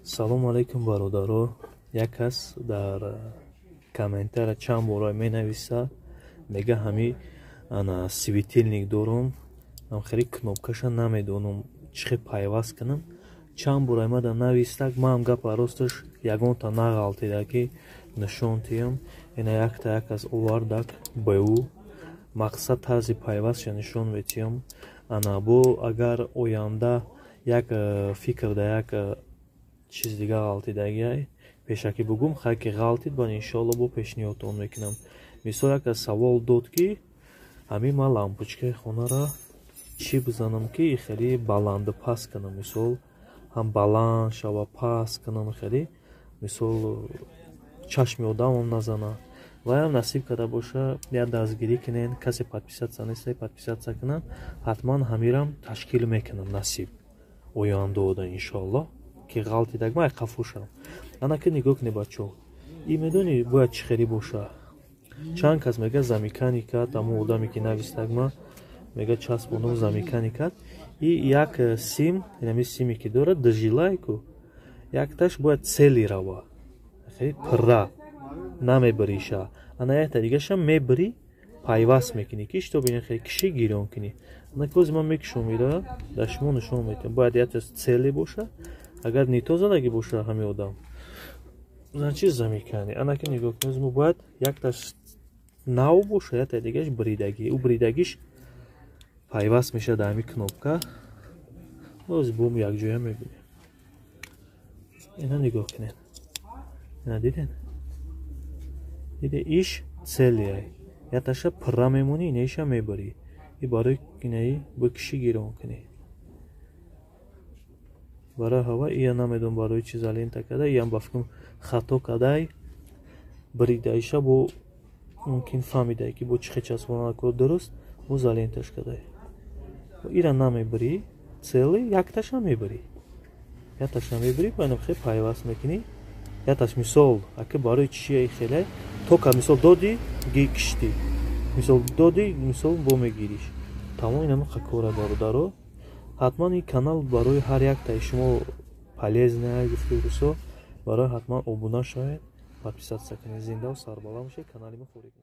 Салому алайкум, бародаро. Як кас дар комментария чанд бора менависа, мега: «Ҳами ана светильник дорум, хеле кнопкаша намедонам, чӣ хел пайваст кунам». Чанд бора омада навистак. Маам гапа росташ ягонта нағалтида, ки нишон тиям. Ина якта як кас овардак ба ӯ мақсад тарзи пайвастша нишон метиҳам. Ана бо агар оянда як фикр да як чиз дига ғалтидагиай, пешакӣ бугум, хай ки ғалтид, баъд иншоалло бо пешниҳодтон мекунам. Мисол, як кас савол дод, ки ҳамин ман лампочкаи хонара чӣ бизанам, ки хеле баланду паст кунам, мисол, ҳам баланд шава, паст кунам, хеле, мисол, чашми одамам назана. Ваям насиб карда боша, як дастгирӣ кунен. Касе подписаться неста, подписаться кунам, ҳатман ҳамирам ташкил мекунам, насиб ояндода, иншоалло, ки ғалтидак ман қафушам. Ана ки нигоҳ кунед, бачаҳо, и медонӣ бояд чӣ хеле боша. Чанд кас мега, замыкание кард. Ҳамон одаме ки навистак ма, мега, часпонам, замыкание кард. И як сим, инами симе ки дорад, джилайку, якташ бояд целый рава, хеле пирра намебириша. Ана якта дигаша мебирӣ, пайваст мекунӣ, ки чтобы ина хеле киши гирён кунӣ. Ана кози ман мекушом, ира дар шумо нишон метиҳам. Бояд якта целый боша. Агар не то задагӣ боша ҳами одам, значит, замыкание. Ана ки нигоҳ кунед, мо бояд якташ нав боша, якта дигаш бридагӣ. Ӯ бридагиш пайваст мешавад дар ҳами кнопка. Боз бом якҷоя мебинем. Ина нигоҳ кунед, ина диден, диде, иш целый ай, якташа пирра мемонӣ, инаиша мебарӣ, и барои инаи бо киши гирон кунӣ барои ҳава. Ия намедонам барои чи изолента када. Иям ба фикрам хато кадай, бридаиша бо мумкин фаҳмидай, ки бо чӣ хел часпонада ко дуруст бо изоленташ кадай. Ира намебирӣ, целый якташа мебирӣ, якташа мебирӣ, ба хел пайваст мекунӣ якташ. Мисол, ака, барои чия хеле тока, мисол, додӣ, киштӣ, мисол, додӣ, мисол, бо мегириш, тамом. Инама кора, бародаро, ҳатман ин канал барои ҳар яктаи шумо полезный, гуфти русо, барои ҳатман обуна шавед, подписаться кунед. Зиндаву сарбаланд бошед. Канали мо хурик.